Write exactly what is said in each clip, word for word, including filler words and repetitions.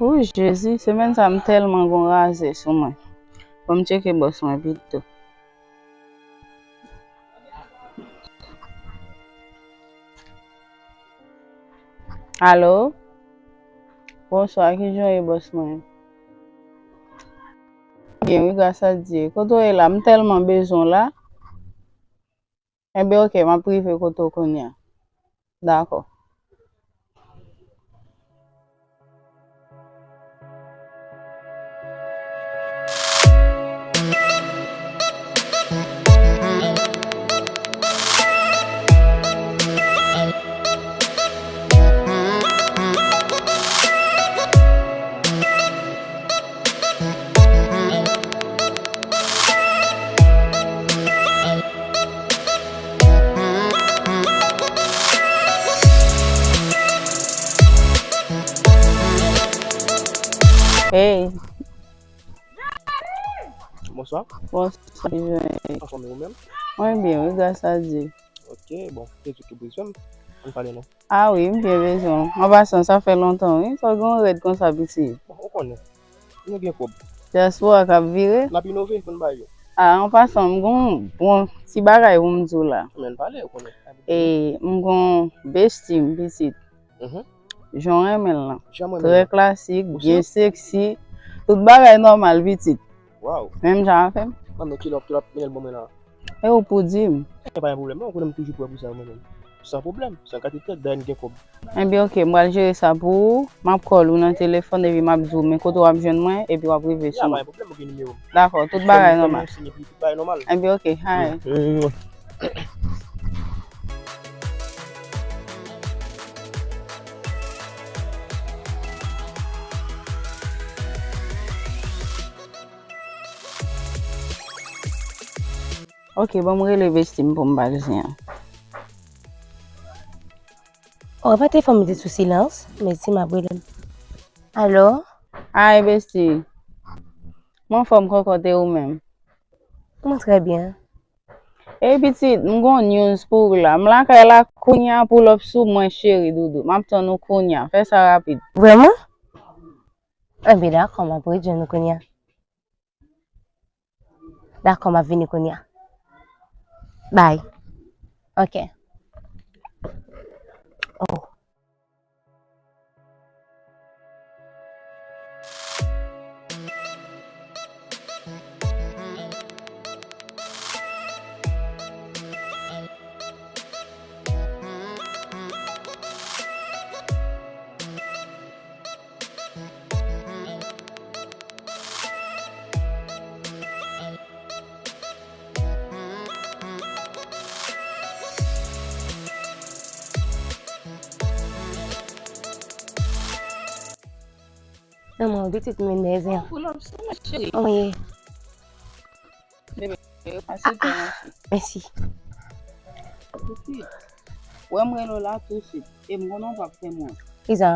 Ou Jezi, semèn sa m tèlman gon razè sou mwen. Ban m tcheke bòs mwen pito. Alo? Bonswa, kijan w ye bòs mwen? Byen wi, gras a Dye. Kote w ye la? M tèlman bezwen w la. Enben, oke, m ap rive kote w kounye a. Dakò. Hey. Bonswa. Bonswa, Jezi. Anfòm, e ou menm? Mwen byen, wi, gras a Dye. Ok, bon, se Dye ki bezwen m. Ann pale non. Ah wi, m byen bezwen w. An pasan, sa fè lontan, wi. Sa w gen w rèd konsa, pitit? Bon, ou konnen. Nou gen kòb. Dyaspora k ap vire. N ap inove pou n bay yo. Ah, an pasan, m gon bon ti bagay pou m di w la. Men pale, ou konnen. E, m gon besti m, pitit. Mhm. Jan w renmen l lan. Jan m renmen l lan. Trè klasik, byen seksi. Tout bagay nòmal, pitit. Waw. Menm jan avè m. Manman, kilè w ap, kilè w ap mennen l ban mwen la? E ou pou di m. E pa gen pwoblèm non, ou konnen m toujou prè pou sa, mwen menm. San pwoblèm, san kate tèt, dayè n gen kòb. Enben, oke, m pral jere sa pou ou. M ap call ou nan telefòn, epi m ap di w men kote w ap jwenn mwen, epi w ap rive sou mwen. Ya, pa gen pwoblèm, ou gen nimewo m. Dakò, tout bagay nòmal. Tout bagay nòmal. Enben, oke, hi. Mm, mm. Ok, ban m rele besti m pou m ba l zen an. Oh, pa te fè m mete sou silans, besti m ap rele m. Alo? Ay, besti. M anfòm kòkòt, e ou menm? Mwen trè byen. Ey pitit, m gon news pou ou la. M lakay la kounya, pull up sou mwen cheri doudou. M ap tann ou kounya. Fè sa rapid. Vrèman? Enben dakò, m ap ret jwenn ou kounya. Dakò, m ap vini kounya. Bye. Ok. Oh. Manman, pitit mwen nève. Pull up sou mwen, cheri. Wi. Bebe, pase pou mwen. Mèsi. Pitit, wè m rele w la tousuit. E m konnen w p ap fè m wont. Kisa?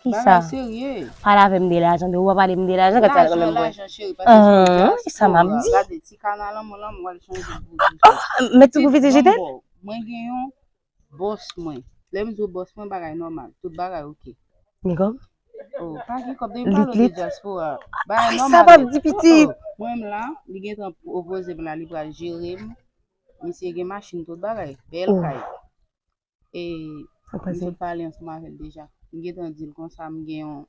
Kisa? Bagay serye. Pale avè m de lajan, de ou pa pale m de lajan, gad sa l renmen m pran. Lajan, cheri, pa te sou lajan. Kisa m ap di? Gade, ti kana lanmou, lanmou, w al chanje pou ou. Mèt tou pou pitit jete? Mwen gen yon bòs mwen. Lè m di w bòs mwen, bagay nòmal. Tout bagay ok. Gen kòb? Oh, pa gen kòb, depi m pale w de dyaspora. Bagay nòmal. Sa p ap di pitit. Oh, oh. Mwen menm la, li gentan pwopoze m la, li pral jere m. Misye gen machin, tout bagay. Bèl kay. E m sot pale ansanm avè l deja. M gentan di l konsa m gen yon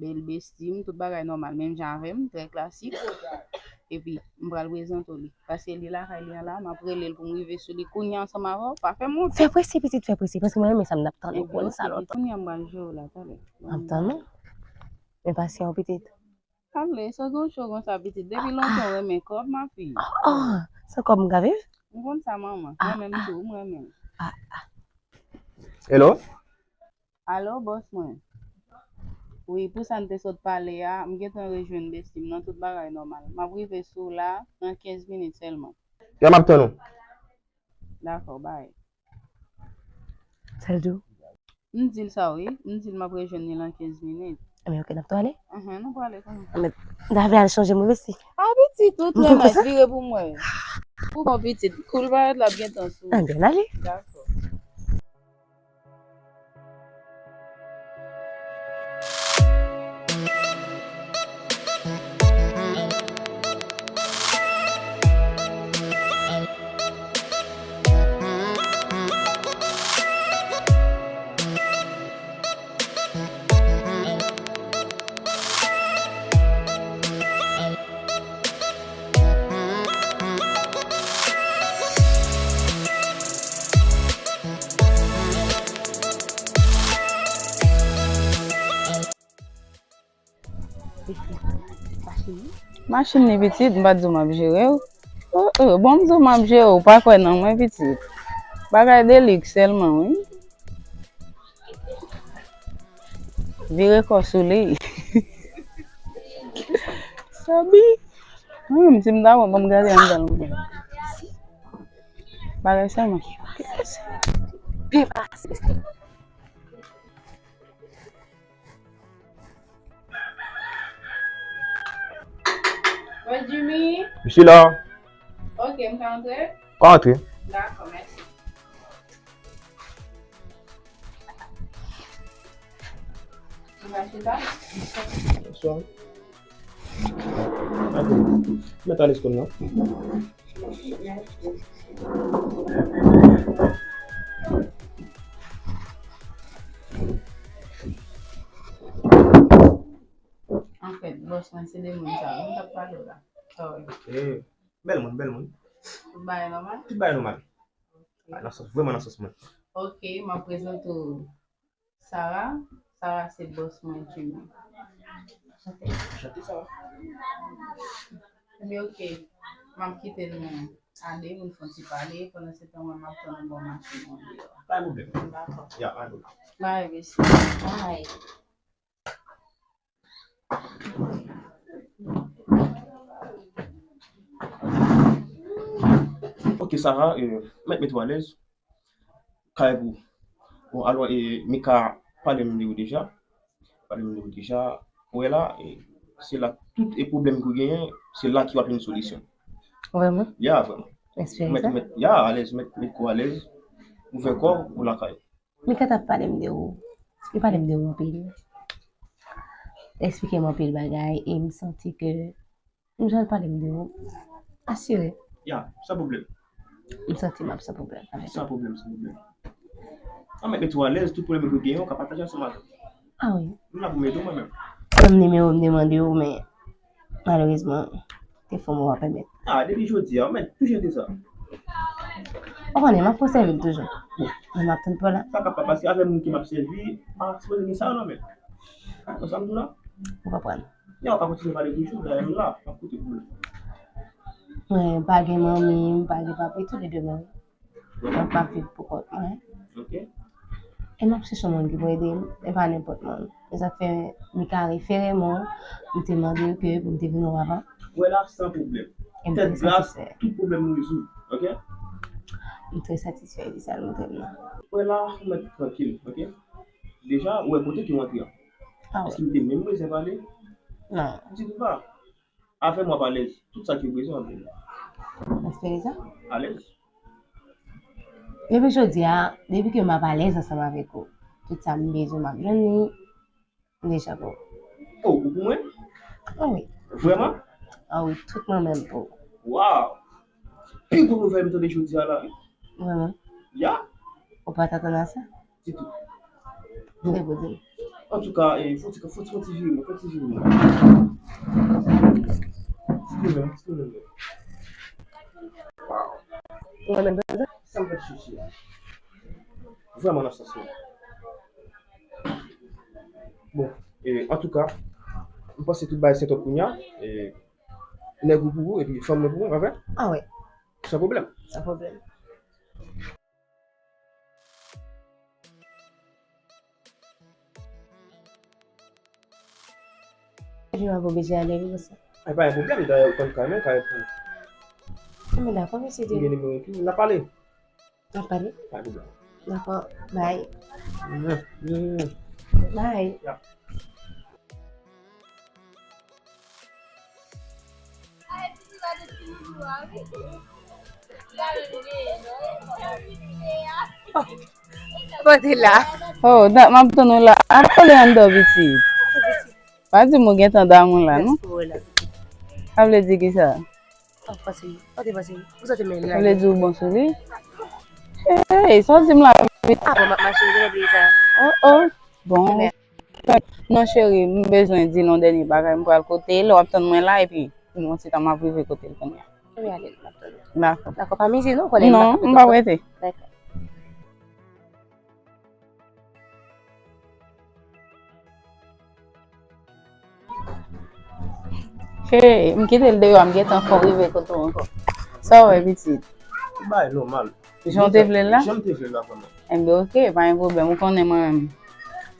bèl besti m, tout bagay nòmal, menm jan avè m, trè klasik. Epi, m pral prezante w li. Paske li lakay li an la, m ap rele l pou m rive sou li kounya ansanm avè w, pa fè m wont. Fè prese, pitit, fè prese, paske mwen renmen sa m t ap tann ou konn sa lontan. Kounya m pral jere w la, talè. M ap tann ou. Men pasyan w, pitit. Ale, sa w gen w cho konsa, pitit. Depi lontan w renmen kòb, mafi. Ah, ah, se kòb m ka viv? M konn sa, manman. Mwen menm tou, m renmen l. Ah, ah. Hello? Alo, bòs mwen. Wi, pou sa n te sot pale a, m gentan rejwenn besti m nan, tout bagay nòmal. M ap rive sou w la nan kenz minit sèlman. Ya, m ap tann ou. Dakò, bay. Sa l di w? M di l sa wi, m di l m ap rejwenn li nan kenz minit. Enben, ok, n ap tou ale? Enhen, nou prale kounye a. Enben, David al chanje mwen mesi. A pitit, ou trè nayis, vire pou mwen. Ou bon pitit, koul parèt l ap gentan sou ou. Enben, ale. Dakò. Machin li pitit, m pa t di w m ap jere w. Oh, oh, bon, m di w m ap jere w, ou pa kwè nan mwen pitit. Bagay de liks sèlman, wi. Vire kò sou li. Sabi. Hmm, si m ta wè, ban m gade anndan l mwen. Bagay sèlman. Byen pase. Wè Jimmy? M chita. Ok, m ka antre? Ou ka antre. Dakò, mèsi. Ou ka chita? Bonswa. Mèt al eskol nan. Anfèt, bòs mwen se de moun sa yo m t ap pale w la. Sorry. Eh, bèl moun, bèl moun. Tout bagay nòmal? Tout bagay nòmal. Ah, nan sans, vrèman nan sans mwen. Ok, m ap prezante w Sarah. Sarah se bòs mwen Jimmy. Anchante. Anchante, Sarah. Ebyen, ok. M ap kite nou a de pou n fè yon ti pale. Pandan se tan, mwen, m ap tann ou bò machin mwen deyò. Pa gen pwoblèm. Dakò. Ya, pa gen pwoblèm. Bye, besi. Bye. Ok, Sarah, eh, mèt mete w alèz. Kay pou. Bon, alò, eh, Mika pale m de ou deja. Pale m de ou deja. Ou wè la, eh, se la tout e pwoblèm ke w genyen, se la ke w ap jwenn solisyon. Vrèman? Ya, vrèman. Espere sa. Mèt, mèt, ya, alèz, mèt, mèt kò w alèz. Ouvè kò w, ou lakay ou. Mika t ap pale m de ou. Li pale m de ou anpil. Li eksplike m anpil bagay e m santi ke m jwenn pale m de ou. Asire. Ya, san pwoblèm. M santi m ap san pwoblèm avèk ou. San pwoblèm, san pwoblèm. An mèt mete w alèz, tout pwoblèm ke w genyen, w ka pataje ansanm avè m. Ah wi. M la pou m ede w mwen menm. Ban m nimewo m te mande w, men malerezman, telefòn mwen pa pèmèt. Ah, depi jodi a, ou mèt toujou ede sa. Ou konnen, m ap konserve l toujou. Bon. Men m ap tann pa w la. Sa k ap pa, paske avè moun ke m ap sèvi, m pa sipoze gen sa yo nan men. Ou konprann sa m di w la? Ou konprann. Men w ka kontinye pale toujou, dayè m la, m ap koute pou ou. Mwen pa gen manmi, m pa gen papa, e tou lede mwen. Donk, m ap viv pou kont mwen. Ok. E m ap chèche yon moun ki pou ede m, e pa nenpòt moun. E sa k fè Mika refere m ou, m te mande yo ke pou m te vin wè w avan. Wè la, san pwoblèm. E m trè satisfè. Tèt glas, tout pwoblèm nou rezoud, ok? M trè satisfè de sa l montre m nan. Wè la, ou mèt trankil, ok? Deja, ou wè kote ke w antre an. Ah wi. Èske m te menm bezwen pale? Non. Ditou pa. Avè m w ap alèz. Tout sa ki w bezwen w ap jwenn. Mèsi Teresa. Alèz. Depi jodi a, depi ke m ap alèz ansanm avèk ou, tout sa m bezwen m ap jwenn li, m deja pou ou. Oh, ou pou mwen? Ah wi. Vrèman? Ah wi, tout mwen menm pou ou. Waw! Pi gwo nouvèl m tande jodi a la, wi. Vrèman? Ya. Ou pa t atann a sa? Ditou. Bon. Antouka, eh, fò ti, fò ti, fò ti vire mwen, fò ti vire mwen. Ti vire mwen, ti vire mwen. Waw. Ou renmen l, sa m fè chèche a. Vrèman nan sans mwen. Bon, eh, antouka, m panse tout bagay set up kounye a. Eh, nèg ou pou ou, epi fanm mwen pou mwen, pa vre? Ah wi. San pwoblèm. San pwoblèm. Epi m ap oblije ale wi, mesye. Ay, pa gen pwoblèm, dayè ou konn kay mwen, kay pou ou. Enben dakò, mesye. M gen nimewo w tou, n ap pale. N ap pale? Pa gen pwoblèm. Dakò, bye. Mm, mm. Bye. Ya. Kote la? Oh, dat m ap tann ou la. Al kole anndan pitit. Pa di m ou gentan damou la, non? Sa vle di kisa? Sa vle di ou bon sou li? Hey, sa w di m la? Ah, bon, m ap mache, ou genlè bliye sa. Oh, oh. Bon. Non, cheri, m bezwen di l yon dènye bagay. M pral kote l, w ap tann mwen la, epi nan yon ti tan m ap rive kote l kounye a. Ann ale, m ap tann ou. Dakò. Dakò, pa mize non, konnen m pa... Non, m p ap rete. Dakò. Hey, m kite l deyò, m gentan fè w rive kote w ankò. Sa w wè, pitit? Bay nòmal. Jan w te vle l la? Jan m te vle l la, vrèman. Enben, oke, pa gen pwoblèm. Ou konnen mwen menm,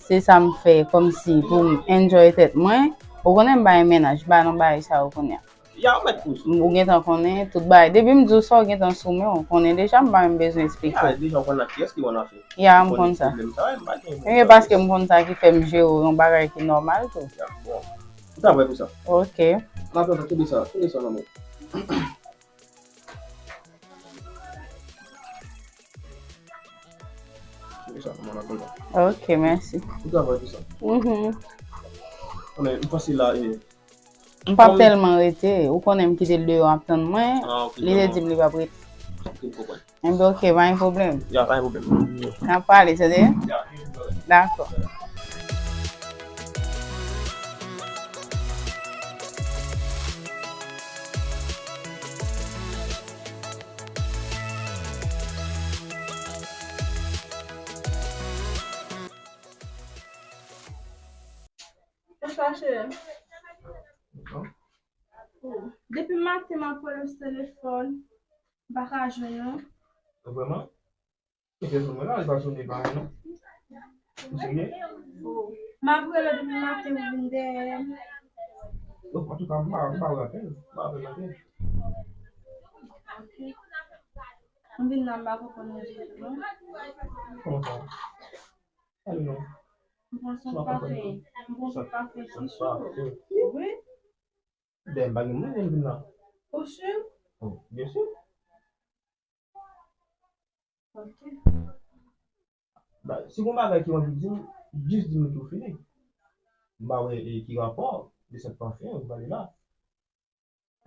se sa m fè kòmsi pou m enjoy tèt mwen. Ou konnen m pa gen mennaj, m pa nan bagay sa yo kounye a. Ya, ou mèt pou sa. Ou gentan konnen tout bagay. Depi m di w sa, ou gentan sou men, ou konnen deja, m pa menm bezwen eksplike w. Ya, deja ou konn ak kiyès ki wè n ap fè. Ya, m konn sa. Pwoblèm sa, m pa gen. Ebyen, paske m konn sa ki fè m jere w yon bagay ki nòmal tou. Ya, bon. Ou ta prè pou sa? Oke. N ap tann, kenbe sa, kenbe sa nan men w. Kenbe sa nan men w, n ap tann. Oke, mèsi. Ou ta prè pou sa? Mhm. Konnen, m panse la, e, M p ap tèlman rete. Ou konnen m kite l deyò ap tann mwen. Ah, ok, li te di m li p ap rete. Ok, m konprann. Enben, oke, pa gen pwoblèm. Ya, pa gen pwoblèm. N ap pale, tande? Ya. Dakò. Bonswa, cheri. Depi maten, m ap rele w sou telefòn, m pa ka jwenn ou. Vrèman? Men telefòn mwen la, li pa sonnen pa anyen, non. Ou serye? M ap rele w depi maten, ou vin dèyè m. Bon, antouka, m pa, m pa rapèl. M pa rapèl maten. Ok. M vin la, m pa konprann ou ditou, non. Kòman sa? Pale non. M panse w pa fè, m panse w pa fè fi sou ou. Wi. Ben, m pa gen moun, m vin la. Ou si? Oh, byen si. Ok. Ba, si gon bagay ki w anvi di m, jis di m epi w fini. M pa wè, e, ki rapò de sèt pafen ou pale la.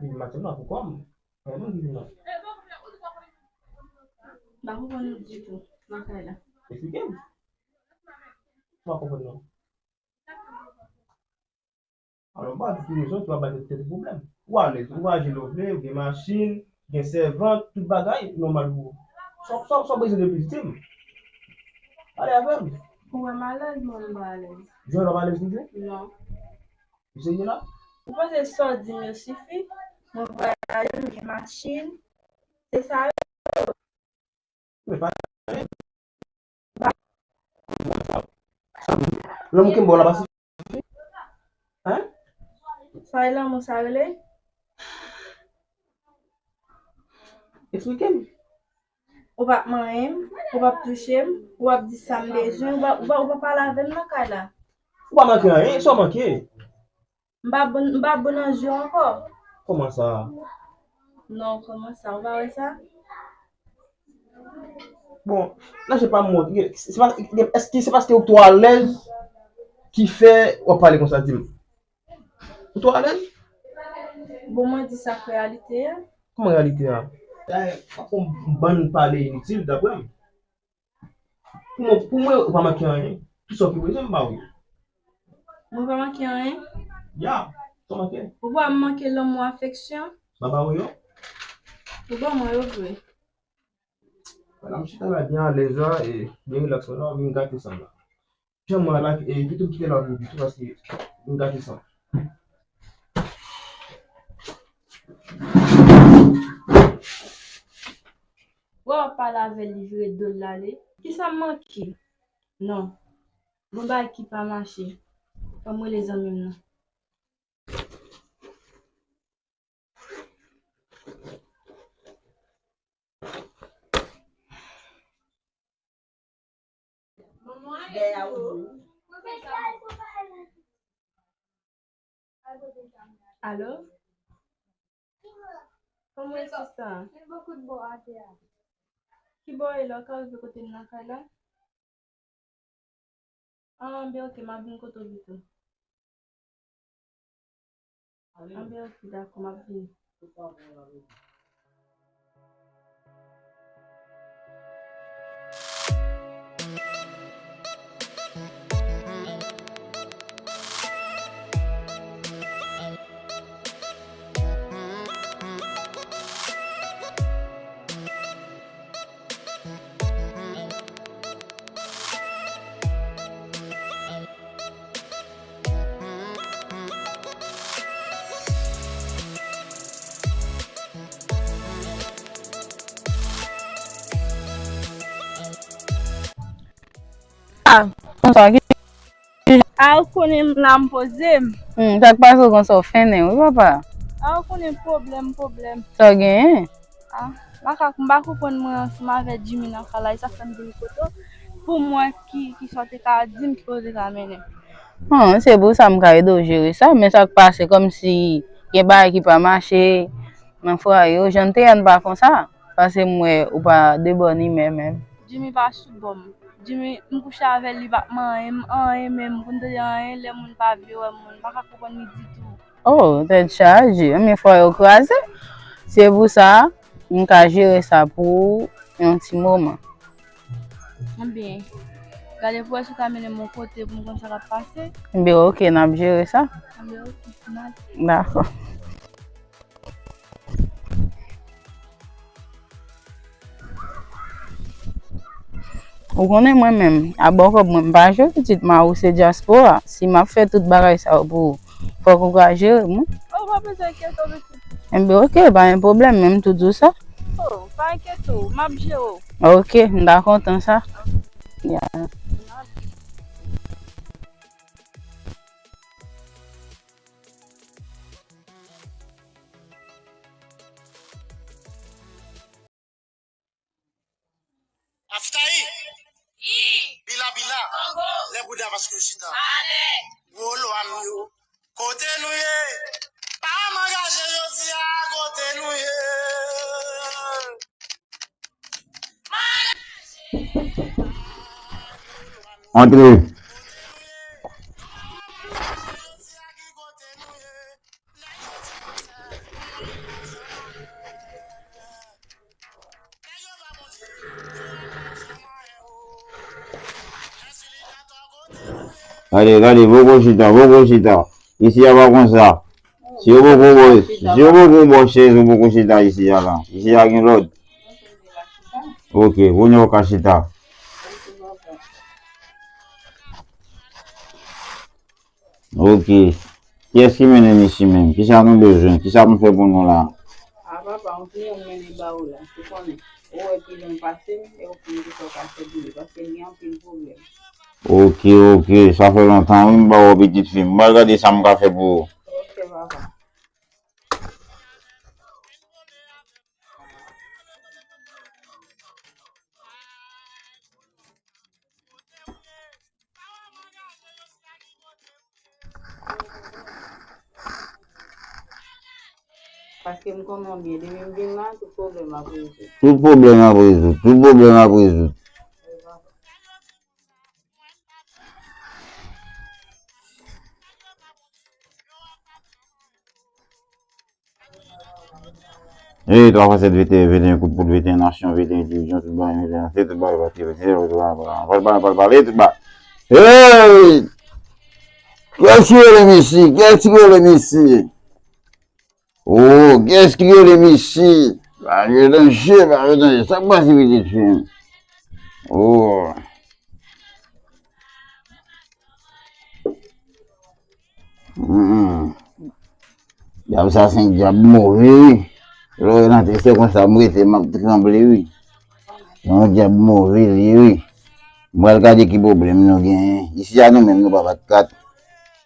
Li maten nan pou kò m. Anyen ki vin nan. M pa konprann ou ditou nan kay la. Eksplike m. M pa konprann non. Alò, m pa di ki rezon ki w ap bay tèt ou pwoblèm. Ou alèz, ou voyaje lè w vle, ou gen machin, gen sèvant, tout bagay nòmal pou ou. Sa w, sa w, sa w bezwen de plis, di m. Pale avè m. Ou wè m alèz, mwen m pa alèz. Jwenn w ap alèz toujou? Non. Ou serye la? Ou panse sa w di m yo sifi? Mwen vwayaje, m gen machin. Se sa yo. Men pa lanmou ki m ba w la pa sifi? Hein? Sa e lanmou sa rele? Eksplike m. Ou p ap manyen m, ou p ap touche m, ou p ap di sa m bezwen, ou p ap, ou p ap, ou p ap pale avè m nan kay la. Ou pa manke anyen, sa w manke? M pa bon, m pa bon nan je w ankò. Kòman sa? Non, kòman sa? Ou pa wè sa? Bon, nan je pa m, se pa, èske se paske ou twò alèz ki fè w ap pale konsa, di m? Ou twò alèz? Bon, mwen di sa k reyalite a. Kòman reyalite a? Dayè, pa fè yon bann pale initil, daprè m. Pou mwen, pou mwen, ou pa manke anyen. Tout sa w ki bezwen, m ba w yo. Mwen pa manke anyen? Ya, sa w manke. Ou pa manke lanmou, afeksyon? M a ba w yo. Ou ban mwen yo vre. Vwala, m chita la byen alèz la, e byen rilaks la, m vin gate san m la. Jan mwen la, e, kite m kite la pou ou tou, paske m gate san m. Wè w ap pale avè l, li vire do l l ale. Kisa m manke? Non. Gon bagay ki pa mache. Fò m rele zanmi m nan. Alo? Kòman w ye, sista? Ki bò w ye la? Ou ka rive kote m nan kay la? Anben, oke, m ap vin kote w pito. Anben, oke, dakò, m ap vini. Konsa, ki... A, ou konnen m la, m poze m. Hmm, sa k pase w konsa, w fennen wi, papa. A, ou konnen pwoblèm, pwoblèm. Sa w genyen? A, makak, m pa konprann mwen ansanm avè Jimmy nan kay la, e sa fè m vin kote w. Pou m wè ki, ki sa w te ka di m, ki kote w te ka mennen m. Bon, se pou sa m ka ede w jere sa, men sa k pase, kòmsi gen bagay ki pa mache nan fwaye w, jan n te ye a n pa konsa, paske m wè ou pa de bòn imè menm. Jimmy pa sou bò m. Jimmy, m kouche avè l, li pa t manyen m anyen menm, pou n tande anyen, lè moun pa vle wè moun, m pa ka konprann li ditou. Oh, tèt chaje, men fwaye w kraze. Se pou sa, m ka jere sa pou ou yon ti moman. Ebyen, gade pou wè si w ka mennen m yon kote pou m konn sa k ap pase. Ebyen, oke, n ap jere sa. Ebyen, oke, n ale. Dakò. Ou konnen mwen menm, a bò kòb mwen, m pa jwe pitit, mari w se dyaspora. Si m ap fè tout bagay sa yo pou ou, fòk ou ka jere m, wi. Oh, pa bezwen enkyete w, pitit. Enben, oke, pa gen pwoblèm, men m tou di w sa. Oh, pa enkyete w, m ap jere w. Oke, m ta kontan sa. Ya. Aftayi. Bila bila. Lè bouda paske chita. Gwo lwa m yo. Kote nou ye? Pa m angaje jodi a, kote nou ye? Antre. Gade, gade, poko chita, poko chita. Isi a pa konsa. Si yo poko ba w, si yo poko ba w chèz, ou poko chita isi a la. Isi a gen lòd. Ok, kounye a w ka chita. Ok. Kiyès ki mennen m isi menm? Kisa nou bezwen? Kisa pou m fè pou nou la? A papa, yon kliyan m mennen ba ou la. Ou konnen, ou wè ki jan l pase m, e ou konn kisa w ka fè pou li, paske l gen anpil pwoblèm. Ok, ok, sa fè lontan wi m pa wè w pitit fi m. M pral gade sa m ka fè pou ou. Ok, papa. Paske m konnen w byen, depi m vin la, tout pwoblèm ap rezoud. Tout pwoblèm ap rezoud, tout pwoblèm ap rezoud. Ey, twa fwa sèt, venteyen, venteyen kout poud, venteyen nasyon, venteyen divizyon, tout bagay, venteyen nasyon, tout bagay, pati, venteyen, pral pale, pral pale, tout bagay. Ey! Kiyès ki rele m isi? Kiyès ki rele m isi? Oh, kiyès ki rele m isi? Pa gen danje, pa gen danje. Sa k pase pitit fi m? Oh. Hmm. Dyab sa se yon dyab move wi. Lè w rantre se konsa m rete, m ap tranble wi. Se yon dyab move li ye wi. M pral gade ki pwoblèm nou genyen. Isi a nou menm nou pa bat kat.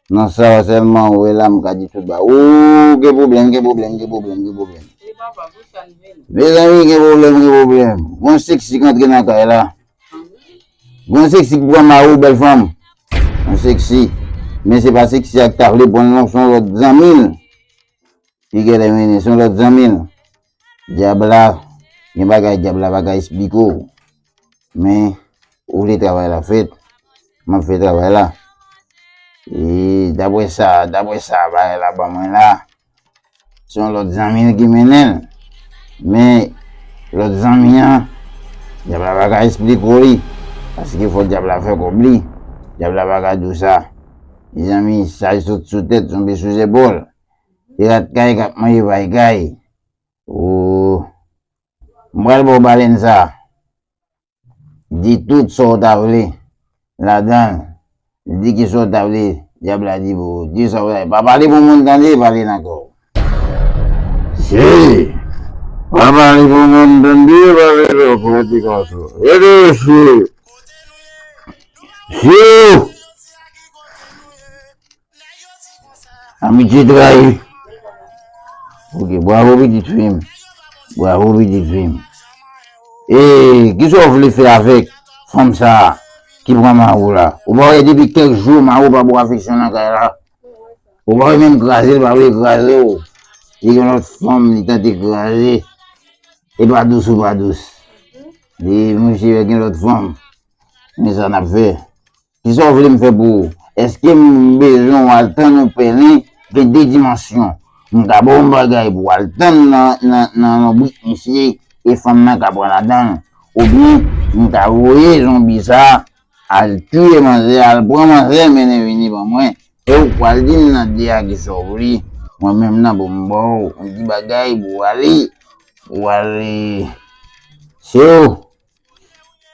Nan sa sèlman ou wè la, m ka di tout ba. Ou gen pwoblèm, gen pwoblèm, gen pwoblèm, gen pwoblèm. Wi, papa, pou sa n vini. Mezanmi, gen pwoblèm, gen pwoblèm. Gon seksi k antre nan kay la. Gon seksi k pran mari w, bèl fanm. Gon seksi. Men se pa seksi a k ta vle pran l non, se yon lòt zanmi l. Ki genlè mennen, se yon lòt zanmi l. Dyab la, gen bagay dyab la pa ka esplike w. Men, ou vle travay la fèt, m ap fè travay la. E daprè sa, daprè sa bagay la ban mwen la, se yon lòt zanmi l ki mennen l. Men, lòt zanmi an, dyab la pa ka esplike w li. Paske fò dyab la fè kòb li. Dyab la pa ka di w sa. Mezanmi, sa sot sou tèt, tonbe sou zepòl. Se rat kay k ap manje pay kay. Ou, m pral ba w balèn sa. Di tout sa w ta vle ladan l. Di ki sa w ta vle. Dyab la di pou ou. Di sa w ta vle. Pa pale pou moun tande, pale nan kò w. Si. Pa pale pou moun tande, pale nan kò w. Rete sou. Siw! Amitye trayi. Ok, bravo pitit fi m. Bravo pitit fi m. E kisa w vle fè avèk fanm sa a ki pran mari w la? Ou pa wè depi kèk jou mari w pa ba w afeksyon nan kay la? Ou pa wè menm kraze l pa vle kraze w? Li gen lòt fanm li tante kraze. E pa dous ou pa dous. Li mouche gen lòt fanm. Men sa n ap fè. Kisa w vle m fè pou ou? Èske m bezwen w al tann yon pèlen gen de dimansyon? M ka ba w yon bagay pou w al tann nan, nan, nan lonbrik misye e fanm nan ka pran ladan l. Oubyen m ka voye zonbi sa al tiye manzè, al pran manzè mennen vini ban mwen. E ou pral di m nan de a kisa w vle. Mwen menm nan pou m ba w yon ti bagay pou w ale. Pou w ale. Se ou.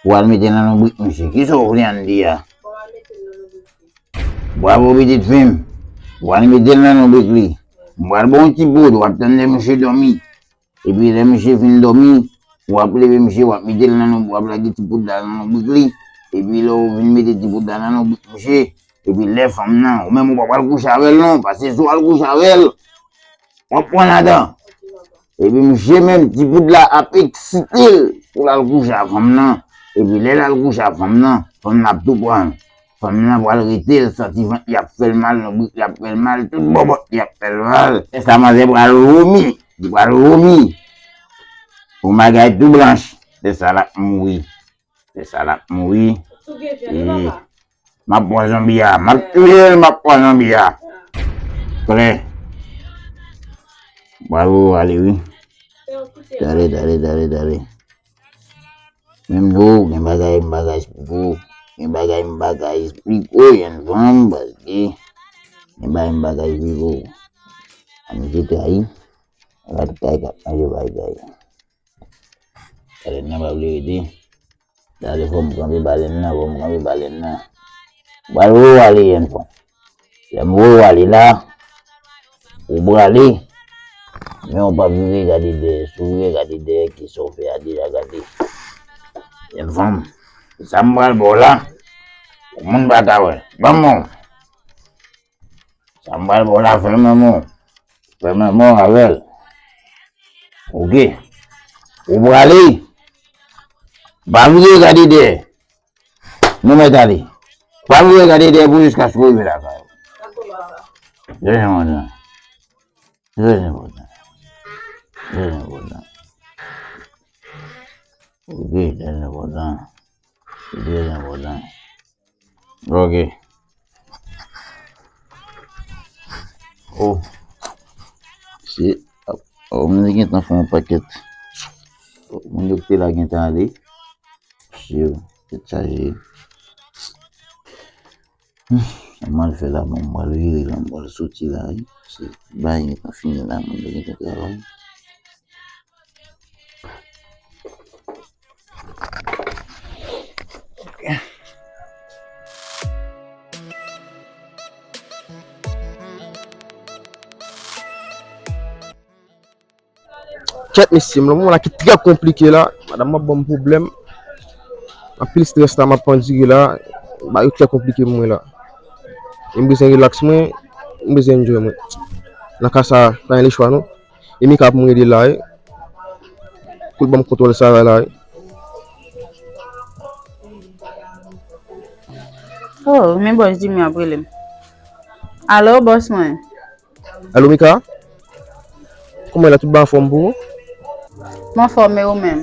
Pou w al mete nan lonbrik misye. Kisa w vle ann di a? Bravo pitit fi m. W al mete l nan lonbrik li. M pral ba w yon ti poud, w ap tann lè misye dòmi. Epi lè misye fin dòmi, w ap leve misye, w ap mete l nan lonbrik, w ap lage ti poud la nan lonbrik li. Epi lè w fin mete ti poud la nan lonbrik misye, epi lè fanm nan, ou menm ou pa pral kouche avè l non, paske si w al kouche avè l, w ap pran ladan. Epi misye menm, ti poud la ap eksite l pou l al kouche ak fanm nan. Epi lè l al kouche ak fanm nan, fanm nan ap tou pran l. Fanm nan pral rete, l santi vant li ap fè l mal, lonbrik li ap fè l mal, tout bòbòt li ap fè l mal. Lè sa manzè pral vomi, li pral vomi. Yon bagay tou blanch, lè sa l ap mouri. Lè sa l ap mouri. Tou gen vyann wi papa. M ap pran zonbi a. M ap touye l, m ap pran zonbi a. Klè. Bravo, ale wi. Dale, dale, dale, dale. Menm tou, gen bagay m pa ka esplike w. Gen bagay m pa ka esplike w, jèn fanm, paske gen bagay m pa ka esplike w. Amitye trayi, rat kay k ap manje bagay. Balèn nan pa vle rete. Dale fò m kanpe balèn nan, fò m kanpe balèn nan. M pral voye w ale jèn fanm. Lè m voye w ale la, ou prale, men ou p ap vire gade dèyè. Si w vire gade dèyè, kisa w fè a deja gade. Jèn fanm, sa m pral ba w la, moun pa ka wè. Ban m men w. Sa m pral ba w la, fè men men w. Fè men men w avè l. Ok. Ou prale. Pa vire gade dèyè. Nou mèt ale. Pa vire gade dèyè pou jiskaske w rive lakay ou. Trè enpòtan. Trè enpòtan. Trè enpòtan. Ok, trè enpòtan. Trè enpòtan. Ok. Oh. Se, oh, mwen te gentan fè yon pakèt. Oh, moun yo ki te la gentan ale. Se, tèt chaje. Hmm, sa m al fè la, bon, m pral vire la, m pral soti la, wi. Se, bagay gentan fini la, moun yo gentan travay. Kèt mesye, m nan moman la ki trè konplike la. Madanm mwen ap ban m pwoblèm. Anpil strès la m ap andire la. Bagay yo trè konplike pou mwen la. E m bezwen relax mwen, m bezwen enjoy mwen. Nan ka sa, pa gen lechwa non. E Mika pou mwen rele la, wi. Pou l ban m kontwòl Sara la, wi. Oh, men bòs Jimmy ap rele m. Alo, bòs mwen. Alo, Mika? Kòman w ye la, tout bagay anfòm pou ou? M anfòm, e ou menm?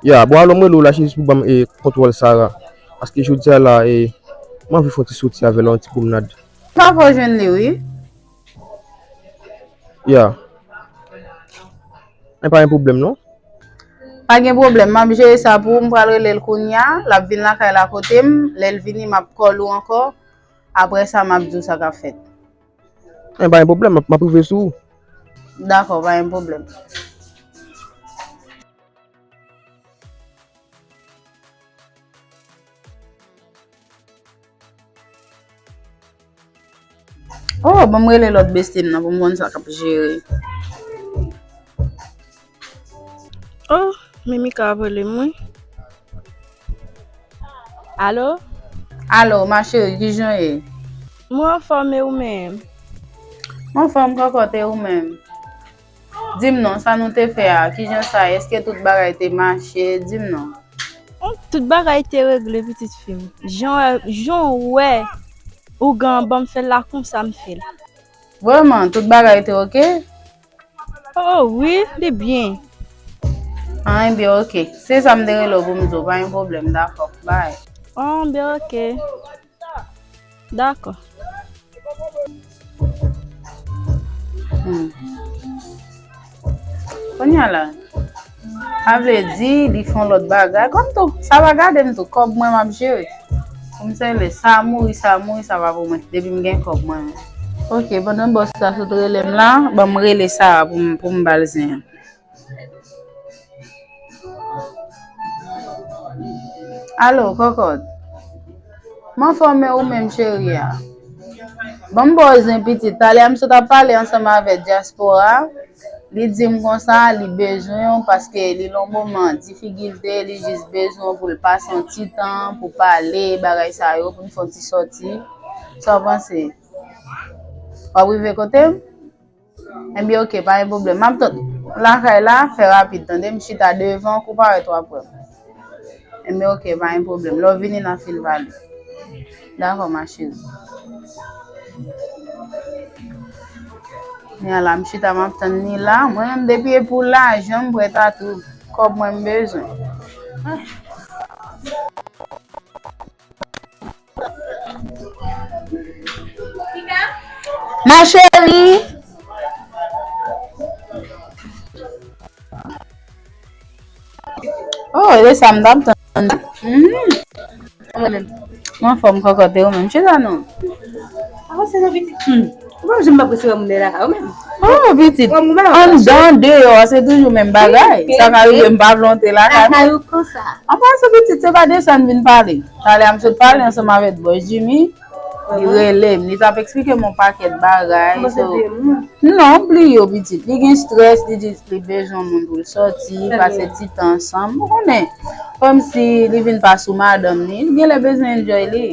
Ya, bon, alò, m rele w la, se jis pou ban m, e, kontwòl Sara. Paske jodi a la, e, m anvi fè yon ti soti avè l, yon ti pwomnad. Pa fè w jwenn li, wi. Ya. Men pa gen pwoblèm, non. Pa gen pwoblèm, m ap jere sa pou ou, m pral rele l kounye a, l ap vin lakay la kote m, lè l vini, m ap call ou ankò, apre sa, m ap di w sa k ap fèt. Men pa gen pwoblèm, m ap, m ap rive sou ou. Dakò, pa gen pwoblèm. Oh, ban m rele lòt bestie m nan pou m konn sa k ap jere. Oh, men Mika ap rele m, wi. Alo? Alo, ma chérie, kijan w ye? Mwen anfòm, e ou menm? Mwen anfòm, kòkòt, e ou menm? Di m non, sa nou te fè a, kijan sa ye? Èske tout bagay te mache? Di m non. Hum, tout bagay te regle, pitit fi m. Jan, jan w wè ougan an ban m fè l la, konsa m fè l. Vrèman, tout bagay te oke? Oh, wi, li byen. Ah, ebyen, oke. Se sa m te rele w pou m di w, pa gen pwoblèm, dakò. Bay. Oh, byen, oke. Dakò. Hmm. Kounye a la, sa vle di li fè yon lòt bagay. Kòm tou, sa pa gade m tou, kòb mwen m ap jere. Pou m sèle, sa mouri, sa mouri, sa pa pou mwen. Depi m gen kòb mwen menm. Oke, pandan bòs la sot rele m la, ban m rele Sara pou m, pou m ba l zen an. Alo, kòkòt. M anfòm, e ou menm, cheri a? Ban m ba w zen, pitit. Talè a m sot ap pale ansanm avèk dyaspora. Li di m konsa, li bezwen w paske li nan moman difikilte, li jis bezwen w pou l pase yon ti tan, pou pale, bagay sa yo, pou n fè yon ti sòti. Sa w panse? W ap rive kote m? Ebyen, oke, pa gen pwoblèm. M ap tann lakay la, fè rapid, tande? M chita devan, kou parèt w ap wè m. Ebyen, oke, pa gen pwoblèm. Lè w vini, n a fin pale. Dakò, ma chérie. Kounye a la, m chita, m ap tann li la. Mwen menm, depi e pou lajan, m prèt a tou. Kòb mwen, m bezwen. Ma chérie. Oh, e sa m t ap tann. Mhm. Mwen anfòm, kòkòt, e ou menm? Chita non. Avanse non, pitit. Hmm. Ou pa janm ap resi wè moun dèyè lakay ou menm. Oh, pitit. Anndan, deyò, se toujou menm bagay. Sa ka rive, m pa vle antre lakay mwen. An pasan, pitit, se pa de sa n vin pale. Talè a m sot pale ansanm avèk bòs Jimmy. Li rele m, li t ap eksplike m yon pakèt bagay. So, non, bliye yo, pitit. Li gen strès, li di li bezwen moun pou l sòti, pase ti tan ansanm. Ou konnen, kòmsi li vin pa sou madanm li, li genlè bezwen enjoy li.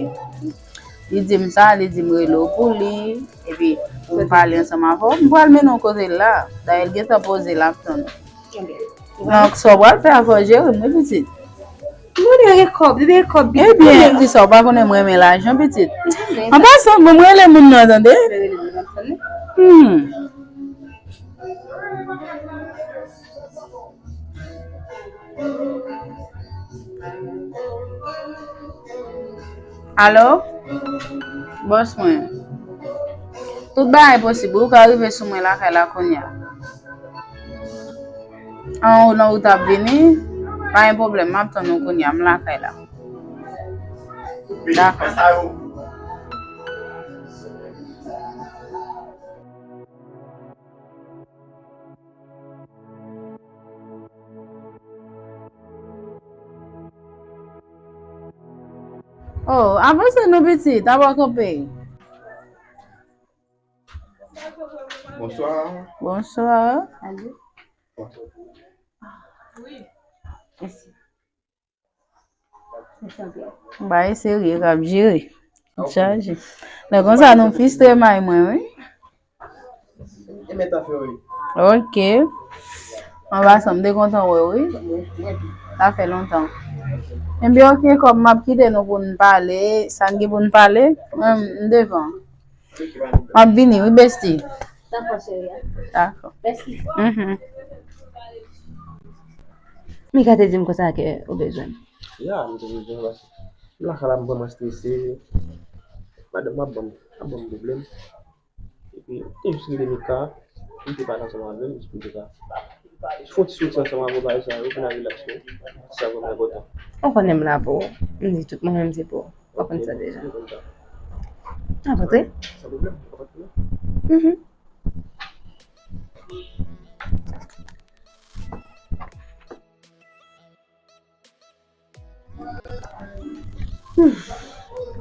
Li di m sa, li di m rele w pou li, epi pou m pale ansanm avè w, m pral mennen w kote l la. Dayè, l gentan poze, l ap tann ou. Donk, sa w pral fè a, fò w jere m, wi, pitit. Mwen gen kòb, depi gen kòb, pitit. Ebyen, m di sa, w pa konnen m renmen lajan, pitit. An pasan, bon, m rele moun nan, tande. Hmm. Alo? Bòs mwen. Tout bagay posib. Ou ka rive sou mwen lakay la kounye a. An ou nan wout ap vini? Pa gen pwoblèm. M ap tann ou kounye a. M lakay la. Dakò. Oh, avanse non pitit, apa kanpe. Bonsoir. Bonsoir. Mèsi. Bagay serye k ap jere. Chaje. Lè konsa nou fistre may mwen, wi. E mèt afè w, wi. Ok. An pasan, m te kontan wè w, wi. Sa fè lontan. Ebyen, ok, kòm m ap kite nou pou n pale, sa n gen pou n pale, m, m devan. M ap vini, wi, besti. Dakò, cheri. Dakò. Mèsi. Mhm. Mika te di m konsa ke ou bezwen m. Ya, m te bezwen w, paske m lakay la, m vrèman strese. Madanm mwen ap ban m, ap ban m pwoblèm. Epi, m te jis rele Mika, m te pale ansanm avè l, jis pou m te ka fè yon ti soti ansanm avè w, bagay sa yo, pou n al rilaks nou. Sa vrèman enpòtan. Ou konnen m la pou ou. M di tout mwen menm se pou ou. Ou konn sa deja. N ap antre? San pwoblèm, n ap antre. Mhm. Hmm.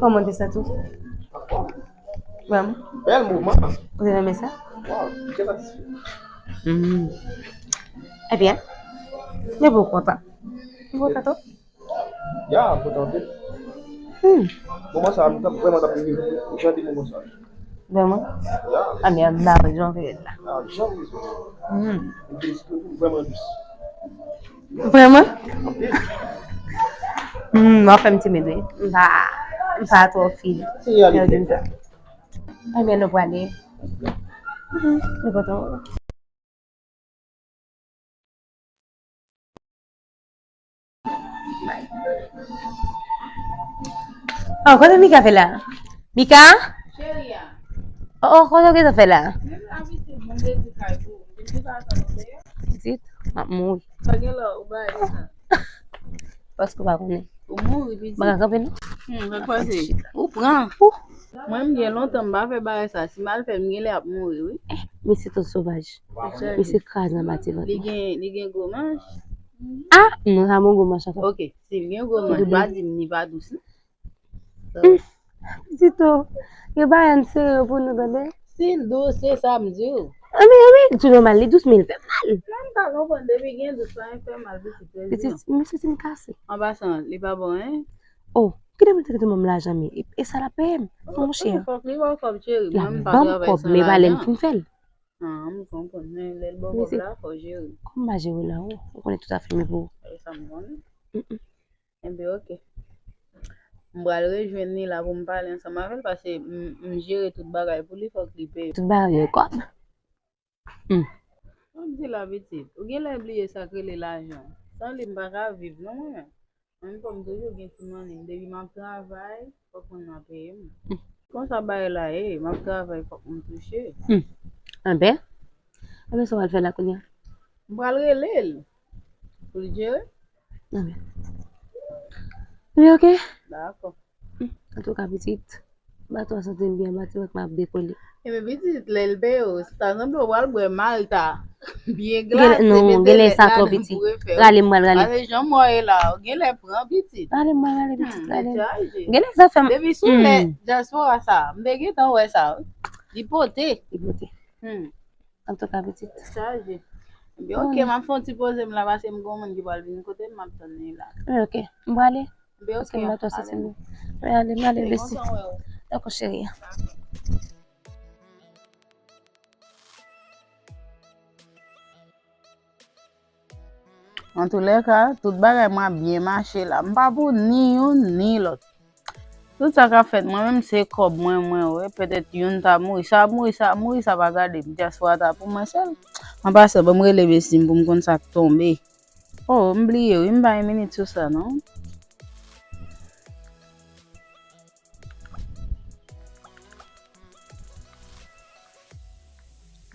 Kòman te santi w? Vrèman? Bèl mouvman. Ou te renmen sa? Waw, m trè satisfè. Hmm. Ebyen, depi w kontan. M kontan tou. Ya, m kontan anpil. Hmm. Moman sa a, m t ap vrèman t ap renmen jan de moman sa a. Vrèman? Ya. A, men m pa wè jan w fè la. A, jan m fè. Hmm. M felisite w tou, vrèman dous. Vrèman? Anpil. Hmm, w ap fè m timid, wi. M pa, m pa twò fil. Se realite. Ebyen, nou prale. Hmm, nou kontan. Oh, kote Mika fè la? Mika? Cheri a. Oh, oh, kote w gentan fè la? Menm la pitit, bon, m te di kay pou ou. M te di pa sa non, dayè. Pitit, m ap mouri. Sa gen lè ou bay sa. Paske w pa konnen. Ou mouri, pitit. M pa ka kanpe, non. Hmm, sa k pase? Ou pran. Ou. Mwen, m gen lontan m pa fè bagay sa. Si m al fè l, m genlè ap mouri, wi. Mesye twò sovaj. Mesye kraze anba ti vant mwen. Li gen, li gen gwo manch? Ah, non, sa bon gwo manch ankò. Ok, si l gen gwo manch, pa di m li pa dous, non. Hmm. Pitit o, yo pa ann sere yo pou nou, tande. Si l dous, se sa m di w. Anben, anben, tou nòmal, li dous, men l fè mal. Non, m pa konprann, depi gen dous, pa anyen fè mal, pitit, rete. Pitit, m santi m kase. An pasan, li pa bon, en? Oh, kite pou l te kite ban m lajan, men. E, e sa l ap peye m, monchè. Fòk li ba w kòb, cheri. L ap ban m kòb, men pa lè m fin fè l. Ah, m konprann, men lè l ba w kòb la, fò w jere. Kòm m pa jere la, oh, ou konnen tout afè m pou ou. E sa m konnen. Mm, mm. Enben, ok. M pral rejwenn li la pou m pale ansanm avè l, paske m, m jere tout bagay pou li, fòk li peye. Tout bagay yo kòb. Hmm. Sa m di la, pitit, ou genlè bliye sa k rele lajan. San li, m pa ka viv, non, mwen menm. Mwen menm, fò m toujou gen ti mannik. Depi m ap travay, fòk moun nan peye m. Hmm. Konsa bagay la ye, m ap travay, fòk m touche. Hmm. Anben, anben, sa w pral fè la kounye a? M pral rele l pou l jere. Anben. Li ok? Dakò. Hmm, antouka, pitit, bato a santi m byen, bato a m ap dekole. Ebyen, pitit, lè l peye w, ta sanble w pral bwè Malta. Byen glase, non, mete genlè lèt sa twò ladan pitit pou refè. Rale m pral rale. Paske jan mò ye la, ou genlè pran pitit. Rale m pral rale pitit, hmm, rale m. Genlè sa fè m. Depi sou lè dyaspora sa, m te gentan wè sa, wi. Li pote. Li pote. Hmm. Antouka, pitit. Chaje. Ebyen, ok, m ap fè yon ti poze m la, paske m gen yon moun ki pral vin kote m, m ap tann li la. Ok, m prale. Ebyen, ok, paske m pa twò santi m byen. Mwen ale, m ale, besti. Dakò, cheri. Antoulèka, tout bagay mwen ap byen mache la. M pa pou ni youn, ni lòt. Tout sa k ap fèt, mwen menm se kòb mwen, mwen wè. Petèt youn ta mouri. Sa ap mouri, sa ap mouri, sa pa gade m. Dyaspora ta pou mwen sèl. An pasan, ban m rele besti m pou m konn sa k tonbe. Oh, m bliye, wi, m pa gen minit sou sa, non.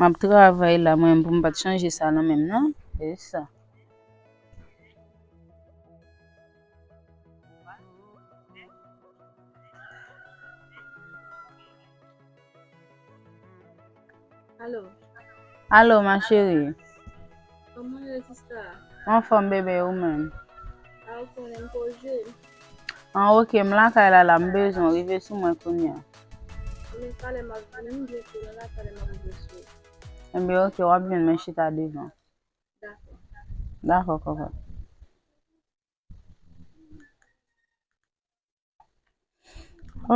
M ap travay la, mwen, pou m pa t chanje sa nan men m, non. E sa. Alo. Alo, ma chérie. Kòman w ye, sista? Anfòm, bebe, ou menm? A, ou konnen m poze. An, ok, m lakay la, la, m bezwen w, rive sou mwen kounye a. Men talè m ap vini, m byen konnen la, talè m ap rive sou ou. Enben, ok, w ap jwenn mwen chita devan. Dakò. Dakò, kòkòt.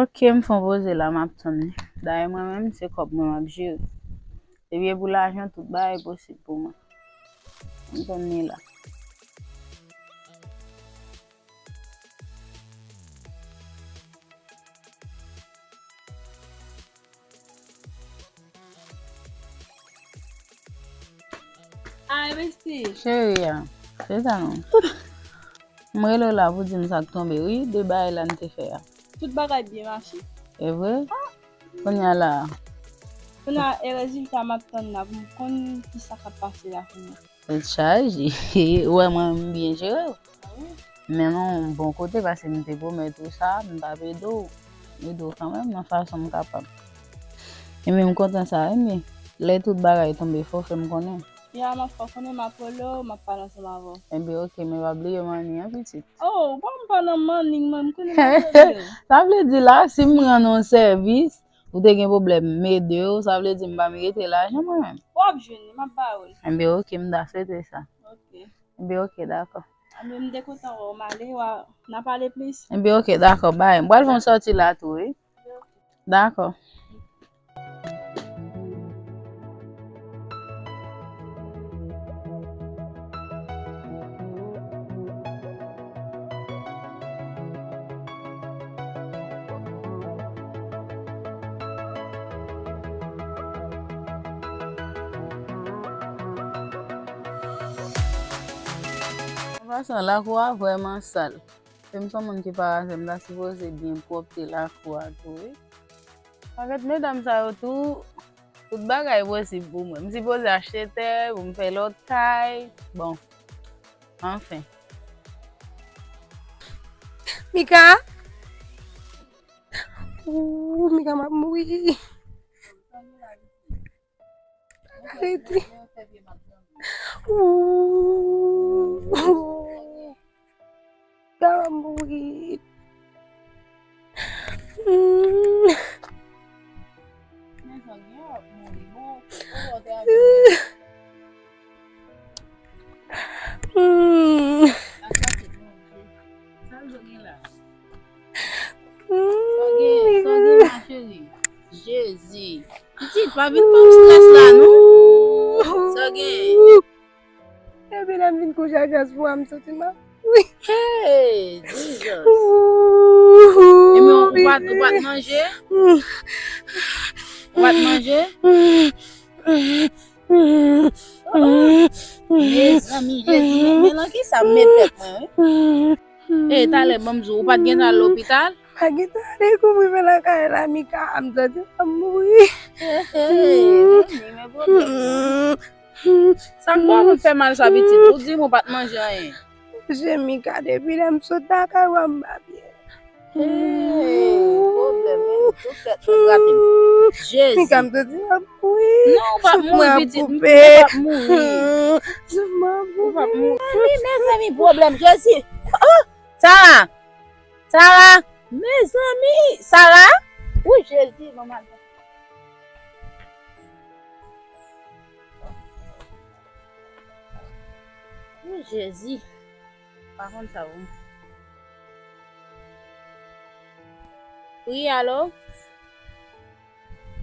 Ok, m fè yon poze la, m ap tann li. Dayè mwen menm, se kòb mwen m ap jere. Depi e pou lajan, tout bagay posib pou mwen. M tann li la. Ay, besti. Cheri a, se sa non. M rele w la pou di m sa k tonbe, wi, de bagay la n te fè a. Tout bagay byen mache. E vre? Ah. Kounye a la. Kounye a, e rezilta m ap tann la pou m konn ki sa k ap pase la kounye a. Tèt chaje. Ou wè mwen, m byen jere w. Men non, bon kote, paske m te pwomèt ou sa, m t ap ede w. Ede w kanmenm nan fason m kapab. Ebyen, m kontan sa, wi, men lè tout bagay tonbe, fò w fè m konnen. Ya, m ap fè w konnen, m ap rele w, m ap pale ansanm avè w. Ebyen, ok, men pa bliye manni an, pitit. Oh, ou pa m pa nan manni, mwen, m konnen m ap rele w. Sa vle di la, si m rann ou sèvis, ou te gen pwoblèm, m ede w, sa vle di m pa merite lajan mwen menm. W ap jwenn li, m ap ba ou l. Enben, ok, m ta swete sa. Ok. Enben, ok, dakò. Anben, m te kontan wè w, m ale, w a, n a pale plis. Enben, oke, dakò, bay. M pral fè yon sòti la tou, wi. Dakò. Fason lakou a vrèman sal. Se m se yon moun ki pa raze, m ta sipoze byen pwòpte lakou a tou, wi. Pakèt medam sa yo tou, tout bagay posib pou mwen. M sipoze achte tè, pou m fè lòt kay. Bon, anfen. Mika? Ooh, Mika, m ap mouri. Arete. Ooh. Mika, m ap mouri. Hmm. Hmm. Sa w gen, sa w gen, ma chérie? Jezi. Pitit, pa vin ban m strès la, non. Sa w gen? Epi lè m vin kouche ak Jasper, m santi m ap mouri. Hey, Jesus. Epi ou pa t, ou pa t manje? Ou pa t manje? Mezanmi, Jezi, men, men nan kisa m met tèt mwen, wi. E, talè, ban m di w, ou pa t gentan al lopital? M pa gentan dekouvri men lakay la, Mika, m santi m ap mouri. Hey, hey, men, men pwoblèm nan. Sa k ba w konn fè mal sa, pitit? Ou di m ou pa t manje anyen. Jezi, Mika, depi lè m sot lakay ou a, m pa byen. Hey, pwoblèm, men, tout tèt mwen grate m. Jezi. Mika, m santi m ap mouri. Non, ou p ap mouri, pitit. Ou p ap mouri. Souf mwen ap koupe. Ou p ap mouri. Mezanmi, mezanmi, pwoblèm, Jezi. Oh! Sara! Sara! Mezanmi! Sara! Ou Jezi, manman. Wi, Jezi. Pa konn sa, wi. Wi, alo?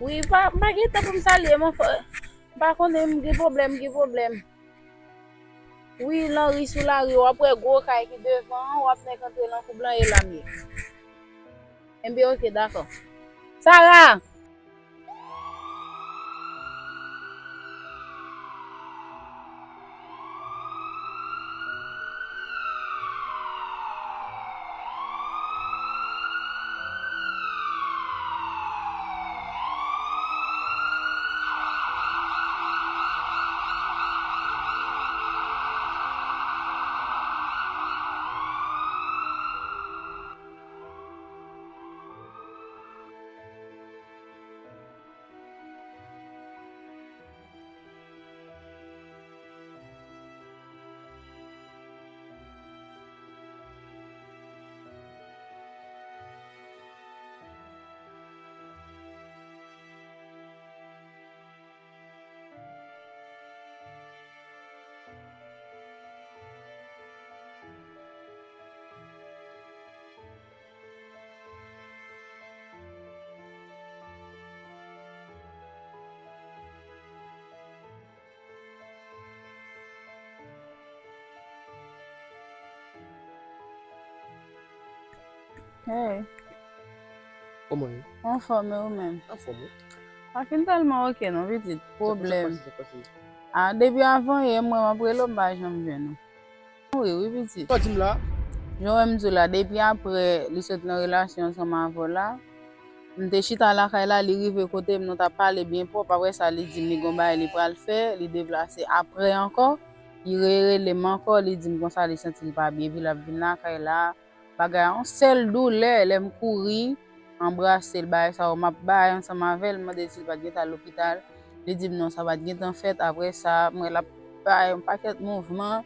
Wi, pa, m pa gen tan pou m salye, mon frè. M pa konnen, m gen pwoblèm, m gen pwoblèm. Wi, Lanri sou lari, w ap wè gwo kay ki devan an, w ap nèk antre nan koub lan, e la m ye. Enben, oke, dakò. Sara! Hey. Kòman ye? Anfòm, e ou menm? Anfòm, wi. Pa fin tèlman oke non, pitit. Pwoblèm. Sa k pase, sa k pase? A, depi avan yè, mwen, m ap rele w, m pa janm jwenn ou. Wi, wi, pitit. Sa w di m la? Jan w wè m di w la, depi apre li sot nan relasyon ansanm avè w la, m te chita lakay la, li rive kote m, nou t ap pale byen pwòp. Apre sa, li di m li gon bagay li pral fè, li deplase. Apre ankò, li rerele m ankò, li di m konsa li santi l pa byen, epi l ap vin lakay la. Bagay a yon sèl doulè, lè m kouri, anbrase l, bagay sa yo, m ap bay ansanm avè l, m mande si l pa t gentan al lopital. Li di m non, sa pa t gentan fèt. Apre sa, m wè l ap bay yon pakèt mouvman,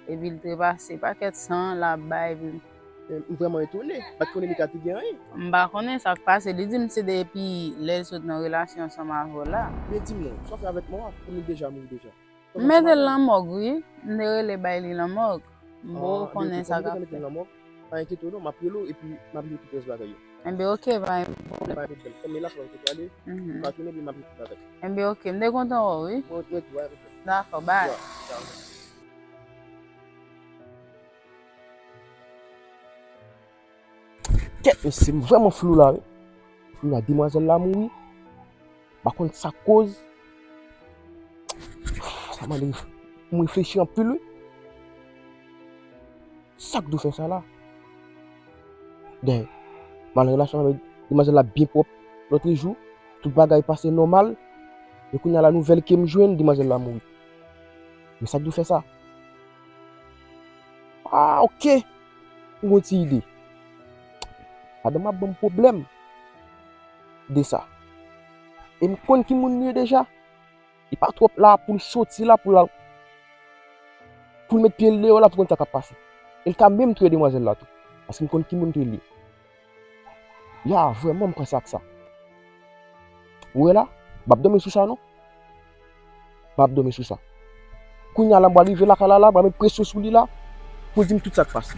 epi l trepase pakèt san, l ap bay, epi M vrèman etone. M pa t konnen li ka te gen anyen. M pa konnen sa k pase. Li di m se depi lè l sot nan relasyon ansanm avè w la. Men di m non, sa w fè avèk mò a, pou nou deja mouri deja? M mete l nan mòg, wi. M te rele bay li nan mòg. Bon, ou konnen sa k ap fèt. Pa enkyete w non, m ap rele w epi m ap rele tout rès bagay yo. Enben, oke, pa gen pwoblèm. Pa gen pwoblèm. Kòm e la, fò m te prale, m pa tounen, epi m ap rele tout bagay. Enben, oke, m te kontan wè w, wi. Mwen, mwen tou, pa gen pwoblèm. Dakò, bay. Kèt, mesye, m vrèman flou la, wi. Kounye a, demwazèl la mouri. M pa konn sa k koz. Sa mande m reflechi anpil, wi. Sa k dwe fè sa la? Dayè, m al nan relasyon avèk demwazèl la byen pwòp lòtrejou. Tout bagay pase nòmal. Men kounye a la, nouvèl ke m jwenn, demwazèl la mouri. Men sa k dwe fè sa? Ah, oke. M gon ti ide. Madanm ap ban m pwoblèm de sa. E m konn ki moun li ye deja. Li pa twòp la pou l soti la, pou l al, pou l met pye l deyò la, pou konn sa k ap pase. E l ka menm touye demwazèl la tou. Paske m konn ki moun ke li ye. Ya, vrèman, m panse ak sa. Ou wè la, m ap dòmi sou sa, non. M ap dòmi sou sa. Kounye a la, m pral rive lakay la, la, m pral met presyon sou li la, pou l di m tout sa k pase.